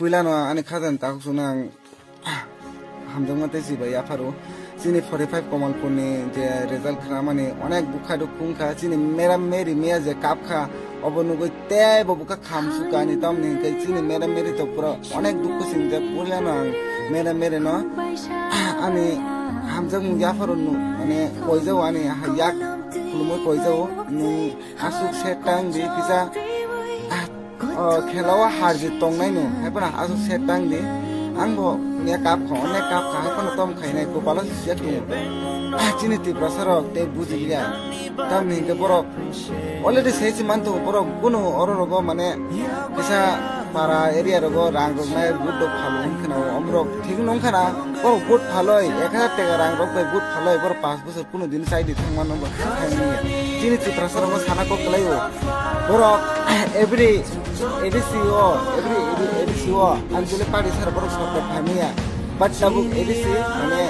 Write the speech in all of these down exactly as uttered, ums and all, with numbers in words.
Puilano ani khajani takhuk songno ang hamjakma tei chibai yapharo. Chini forty five Kamalpurni je result khwnamani onek bukha dukhu wngkha. Chini Madam Mary miya je kapkha, obo nugwi teibo bukha khamsukha ani, tamni hinkhe chini Madam Mary to pura onek dukhu singjak. Puilano ang Madam Mary no ani hamjakmung yapharo, mane koijao ani yak khulumwi koijao, nwng aswk se tang di kisa. O khelao harjit tongnai no, hai phano aswk set tang di. Ang bo ya kap kha, onek kap kha, hai phano tom khainai, kopalo siya tongo. Ah, chini Tiprasa rok tei buji ya. Tamni hinkhe borok already sei si manto, borok kuno oro rogo mane kisa para area rogo rang rok nai vote rok phalo wngkhana, omrok thik nongkhana, borok vote phaloi ek hazar teka rang rok bai vote phaloi, borok pas bosor kuno din sai di thangmano bo thangni. Chini Tiprasa rokno sana kok kwlaio. Borok every A D C o, every A D C o Anchalik Party sara borok support khaimaya. But tabuk A D C, mane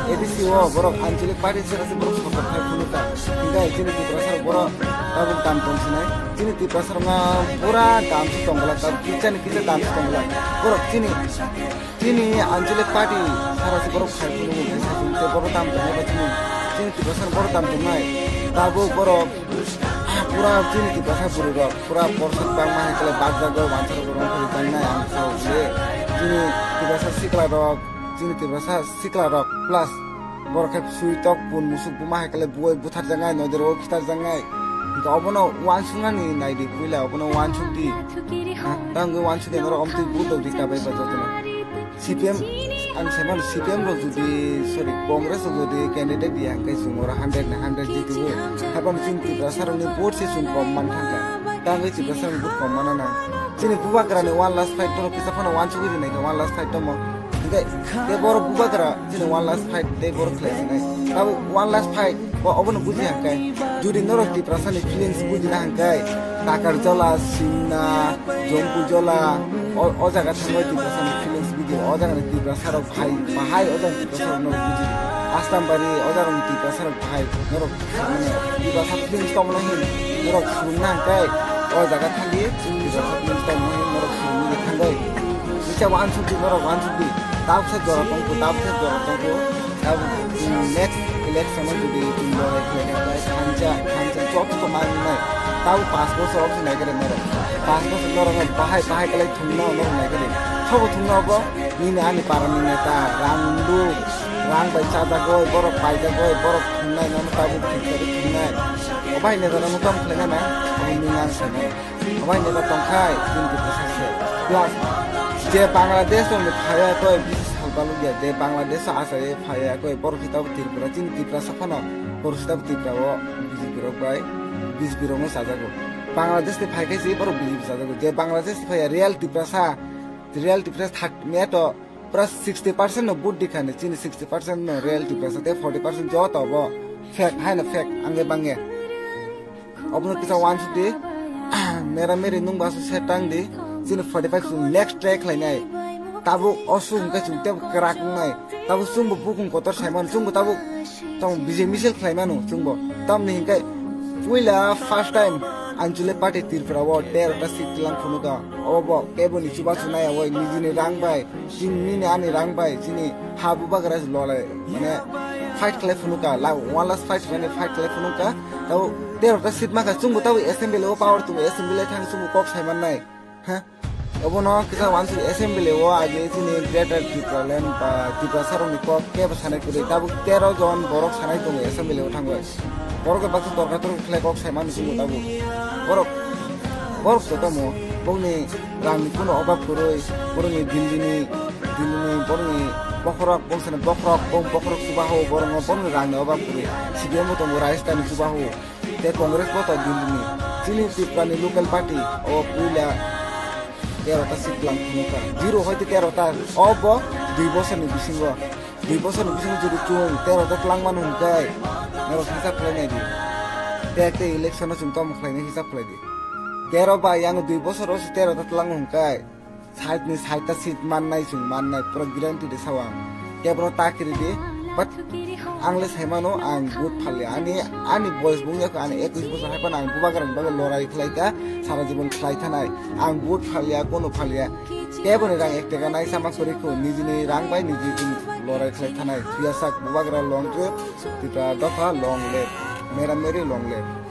A D C o borok Anchalik Party sara se borok support khai phunukha. Hinkhe chini Tiprasa rok borok tabuk dam tong sinai. Chini Tiprasa rokno pura dam si tongla, tabuk kicha ni kicha dam si tongla. Borok chini Chini Anchalik Party sara se borok khai phunukgo, kisa chwng tei borok tam tongnai ba chini, chini Tiprasa borok tam tongnai. Tabuk borok pura chini Tiprasa bwrwi rok pura porsok bangma hai khe bakjagwi wansa rok rong phai tangnai ang sao je. Chini Tiprasa sikla rok, chini Tiprasa sikla rok plus borok khe sui tok bun musuk buma hai khe buwai butharjaknai, noidero khitarjaknai. Hinkhe obono wansuknani naidi puila, obono wansuk di. Ha, tangwi wansuk di norok omtwi budok di kabai ba jotono. C P M, ang sai mano C P M rok jodi, sorry, Congress rok jodi candidate di hangkai chwng oro hundred na hundred jiti bo. Haibano chini Tiprasa rokni vote se chwng kom man thangkha. Tangwi Tiprasa rokni vote kom mana nang. Chini bubagra ni one last fight tono kisa phano wansugwi rinai kha one last fight tomo. Hinkhe tei borok bubagra chini one last fight tei borok khlai sinai. Tabo one last fight bo obono buji hangkai. Jodi norok Tiprasa ni feelings bujina hangkai. Takarjola, Simna, Jompuijola, o, o jaga thangwi Tiprasa ni feelings buji, o jaga ni Tiprasa rok bahai, bahai o jaga ni Tiprasa rok norok buji. Astambari o jaga ni Tiprasa rok bahai norok, mane, Tiprasa feelings tongmani hin norok surungna hangkai, o jaga thangwi Tiprasa feelings tongmani hin norok surungwi thangwi. Bisa wansuk di norok, wansuk di. Tabuksa jora tongkho, tabuksa jora tongkho. Tabuk, mm, next election o jodi chwng lorai khlai kha, bai thansa, thansa joto to manwi nai. Tabuk pas bosor o se nai khe norok. Pas bosor norok no bahai, bahai khlai thwngna norok nai khe. Sobo thwngna obo, nini ani para ni neta, rang ndu, rang bai chajagoi, borok paijagoi, borok thwngnai, nono tabuk thwngsa thwngnai. Obo hai neta no tong khlai na, obo nini ang sai mano. Obai neta tongkhai, chini Tiprasa se. Plus, je Bangladesh rokni phaiya koi, bisi sal balukya, je Bangladesh o achaiwi phaiya koi, borok se tabuk Tripura, chini Tiprasa phano, borok se tabuk Tripura o B J P rok bai, B J P rokno chajago. Bangladesh ni phaikhai se borok B J P chajago. Je Bangladesh ni phaiya real Tiprasa, real Tiprasa thak-, meto, pura sixty percent no vote dikhani, chini sixty percent no real Tiprasa, tei forty percent joto bo fake, haino fake, angge bangge. Obono kisa wansuk di, mera meri nung basu set tang di, chini forty five chwng next try khlainai. Tabuk osu hwnkhe chwng tebo kwrak wngnai. Tabuk chwngbo bukung kotor saimano, chwngbo tabuk tamo bijing misil khlaimano chwngbo. Tamni hwnkhe puila first time Anchalik Party Tripura o tero ta seat tlang phunukha. Obo keboni chubachu naiya oi nijini rang bai, chini nini ani rang bai, chini ha bubagra lolai, mane fight khlai phunukha, la one last fight mane fight khlai phunukha. Tabo tero ta seat makha, chwngbo tabo assembly o power tongo, assembly thang chwngbo kok sai mannai. Ha? Obono kisa wansuk assembly o age chini Greater Tipraland ba Tiprasa rokni kok kebo sanai kwrwi. Tabuk tero jon borok sanai tongo assembly o thangwi. Borok baksa torka torka khlai kok sai mani chwngbo tabuk. Borok, borok jotomo bongni rangni kuno obab kwrwi, borokni Delhi ni, Delhi ni borokni bokhorok, bongsani bokhorok, bong bokhorok chubaho, borokno borokni rangni obab kwrwi. C P M bo tongo, Rajasthan ni chubaho. Tei Congress bo to Delhi ni. Chini Tripura ni local party o puila tero ta seat tlang phunukha. Zero hoite tero ta. Obo dui bosor ni bisingo. Dui bosor ni bisingo jodi chwng tero ta tlang mano hwnkhe norok hisab khlai nai di. Tei tei election o chwng tamo khlai nai hisab khlai di. Tero ba yang dui bosor o se tero ta tlang hwnkhe. Side ni side ta seat mannai chwng mannai, pura guarantee de sao ang. Kebono ta kiri di, But ang le saimano, ang vote phalia. Ani, ani boys bung yakho, ani ekush bosor hai phano ang bubagra ni bagwi lorai khlai kha, sara jibon khlai thanai. Ang vote phalia, kono phalia. Kebo ni rang ek taka nai sama kwrwi kho, nijini rang bai niji lorai khlai thanai. Thuya sak bubagra long live, Tipra dopha long live, Madam Mary long live.